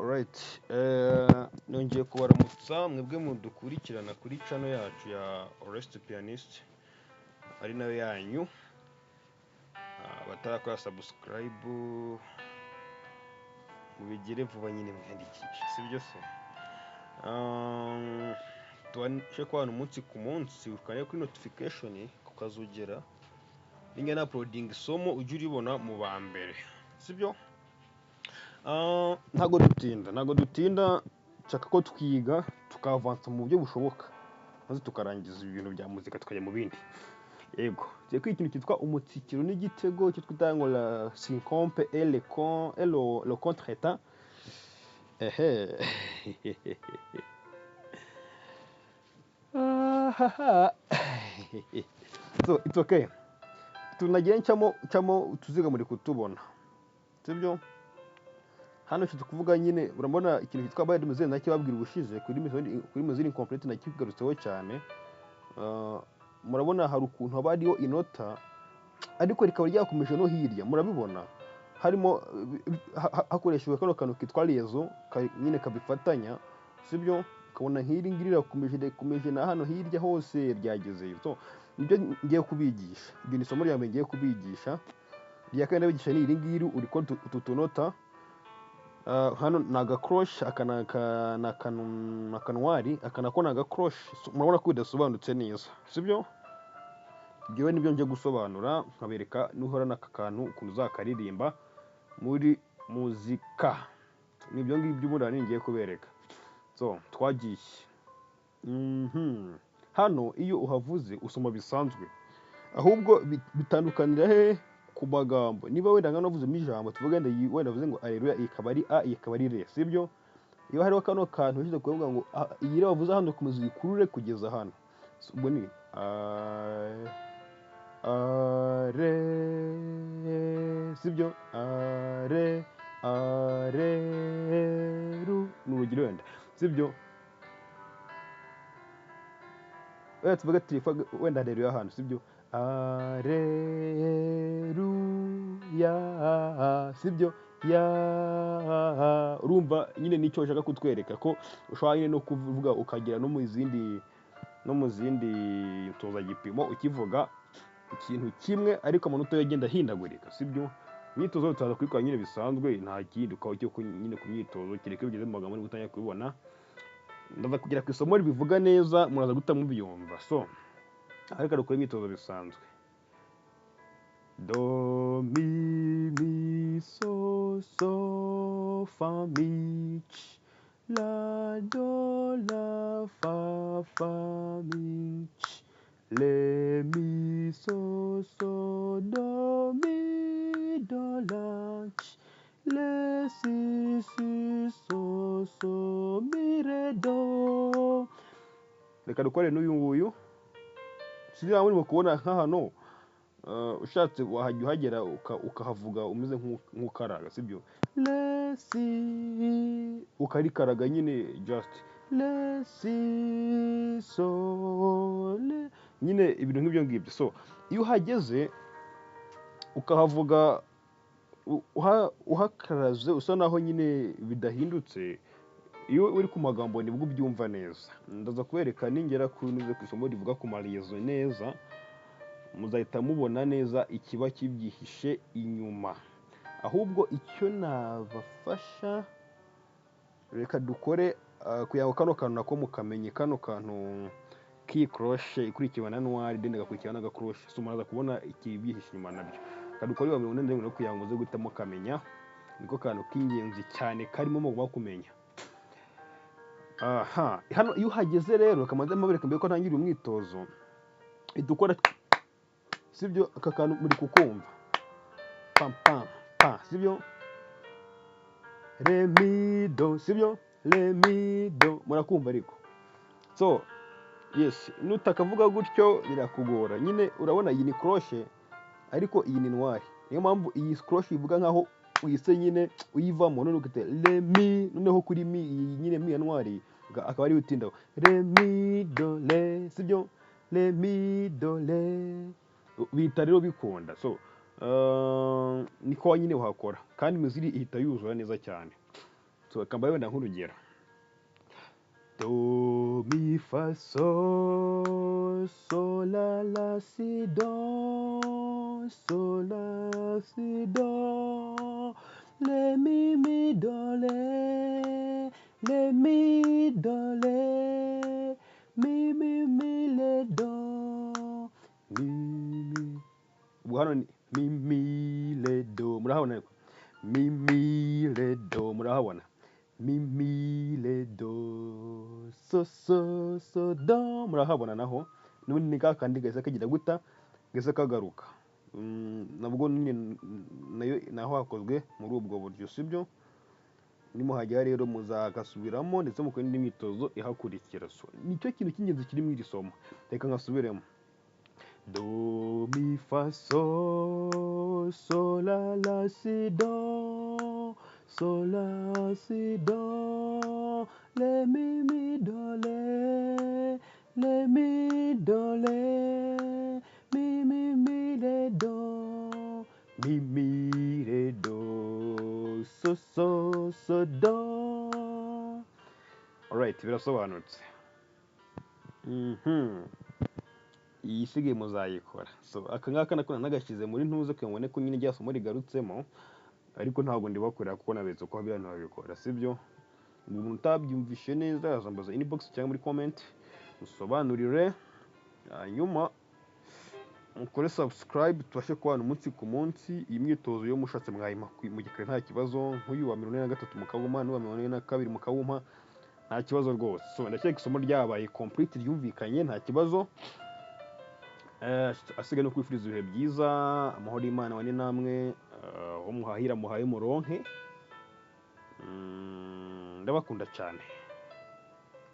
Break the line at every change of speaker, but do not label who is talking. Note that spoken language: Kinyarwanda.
Alright, nongeye kubaramutsa mwebwe mudukurikirana kuri channel yacu ya Orest Pianist, ari nayo yanyu. Abatarakora subscribe mubigire vuba nyine mwiyandikishe, sibyo se? Tubashe kubana umunsi ku munsi, ukande kuri notification kukazogera ninjya na uploading isomo ujye uribona mu ba mbere, sibyo? Ntago dutinda, nshaka ko twiga tukavansa mu buryo bushoboka, maze tukarangiza ibintu bya muzika tukajya mu bindi. Yego, tugiye kwiga ikintu cyitwa umutsikiro n'igitego, icyo twita ngo la syncope et le con et le contretemps. Ehe, ahaha, so it's okay, tunagiye ncamo utuziga muri kutubona, sibyo? Hano nshatse kuvuga nyine, urabona ikintu cyitwa barre de mesure nakibabwira ubushize kuri mesure incomplete, nakigarutseho cyane. Murabona hari ukuntu haba hariho inota ariko rikaba ryakomeje no hirya, murabibona harimo hakoreshejwe kano kantu kitwa liaison nyine kabifatanya, sibyo? Ukabona nk'iri ngiri rirakomeje, rirakomeje na hano hirya hose ryagezeyo. So nibyo ngiye kubigisha, iryo ni isomo rya mbere ngiye kubigisha. Irya kabiri ndabigisha ni iri ngiri, uri kubona utu tunota. Hano ni agacroche, aka ni akanwari, aka nako ni agacroche. So, murabona ko bidasobanutse neza, sibyo? Njyewe nibyo nje gusobanura, nkabereka nuhora n'aka kantu ukuntu uzakaririmba muri muzika. Nibyo ngibyo ubundi ahanini ngiye kubereka. So twagiye. Hano iyo uhavuze usoma bisanzwe, ahubwo bitandukanira he? Ku magambo. Niba wenda nkano wavuzemo ijambo, tuvuge wenda wenda uvuze ngo aleluya, iyi ikaba ari a, iyi ikaba ari re, sibyo? Iyo hariho kano kantu ushize kuvuga ngo iyi re wavuze hano, komeza uyikurure kugeza hano. So, ubwo ni a a re, sibyo? A re a re ru, ni urugero wenda, sibyo? Wenda tuvuge ati wenda haleluya hano, sibyo? Aleluya, sibyo? Ya, urumva nyine nicyo ushaka kutwereka, ko ushobora nyine no kuvuga ukagera no mu zindi ntozagipimo ukivuga ikintu kimwe, ariko amanota yo agenda ahindagurika, sibyo? Imyitozo turaza kuyikora nyine bisanzwe, nta kindi ukaba cyo nyine ku myitozo, kereka iyo ugeze mu magambo nibwo utangira kubibona. Ndaza kugera ku isomo ribivuga neza, muraza guhita mubyumva. So ariko dukora imyitozo bisanzwe: do, mi, mi, so, so, fa, mi, ch, la, do, la, fa, fa, mi, ch, re, mi, so, so, do, mi, do, la, ch, le, si, si, so, so, mi, re, do. Reka dukore n'uyu nguyu. Sinzi niba murimo kubona nka hano, ushatse wahajya uhagera ukahavuga umeze nk'ukaraga, sibyo? Le, si, ukarikaraga nyine, just le, si, so, le, nyine ibintu nk'ibyo ngibyo. So iyo uhageze ukahavuga uhakaraze usa naho nyine bidahindutse, iyo uri ku magambo nibwo ubyumva neza. Ndaza kubereka ningera ku isomo rivuga ku maliaison neza, muzahita mubona neza ikiba kibyihishe inyuma. Ahubwo icyo nabafasha, reka dukore kugira ngo kano kantu nako mukamenye, kano kantu k'iyi croche ikurikiwe na noire, then igakurikira n'agacroche. So muraza kubona ikibyihishe inyuma nabyo. Reka dukore 41 kugira ngo muze guhita mukamenya, niko kantu k'ingenzi cyane karimo mugomba kumenya. Aha hano iyo uhageze rero, kamanze mabereka mbere ko ntangira umwitozo, ihita ukora, sibyo? Aka kantu muri kukumva, pam pam pa, sibyo? Re, mi, do, sibyo? Re, mi, do, murakumva ariko. So yes, nutakavuga gutyo birakugora nyine. Urabona iyi ni croche, ariko iyi ni noire, niyo mpamvu iyi croche ivuga nkaho uyise nyine uyivamo, none ugahita re, mi, noneho kuri mi, iyi nyine mi ya noire akaba ariyo utindaho: re, mi, do, re, sibyo? Re, mi, do, re, bihita rero bikunda. So niko nyine wahakora, kandi imiziki ihita yuzura neza cyane. So reka wenda nk'urugero: do, mi, fa, sol, sol, la, la, si, do, sol, la, si, do, re, mi, mi, do, re, re, mi, do, re, mi, mi, mi, re, do, mi, mi. Ubwo hano ni mi, mi, re, do, murahabona? Ariko mi, mi, re, do, murahabona? Mi, mi, re, do, so, so, so, do, murahabona? Naho n'ubundi ni ka kandi gahise kagira guta, gahise kagaruka. Nabwo nyine nayo naho hakozwe muri ubwo buryo, sibyo? Nimuhagera rero muzagasubiramo, ndetse mukore n'indi myitozo ihakurikira. So nicyo kintu cy'ingenzi kiri muri iri somo. Reka nkasubiremo: do, mi, fa, sol, sol, la, la, si, do, sol, la, si, do, re, mi, mi, do, re, re, mi, do, re, mi, mi, mi, re, do, mi, mi, re, do, so, so, so, do. Alright, birasobanutse. Iyi isigaye muzayikora. So aka ngaka nako nagashyize muri ntuze kugira ngo mubone ko nyine rya somo rigarutsemo, ariko ntabwo ndibakorera kuko naberetse uko biriya babikora, sibyo? Umuntu utabyumvishe neza yazambaza inbox cyangwa muri comment musobanurire, hanyuma mukore subscribe tubashe kubana umunsi ku munsi. Iyi myitozo yo mushatse mwayima mu gikari, nta kibazo. Nk'uyu wa 43 mukawumpa, n'uwa 42 mukawumpa, nta kibazo rwose. So ndakeka isomo ryabaye complete, ryumvikanye, nta kibazo. Asigaye no kwifuriza ibihe byiza, amahoro y'Imana bane namwe, aho muhahira muhaye muronke. Ndabakunda cyane.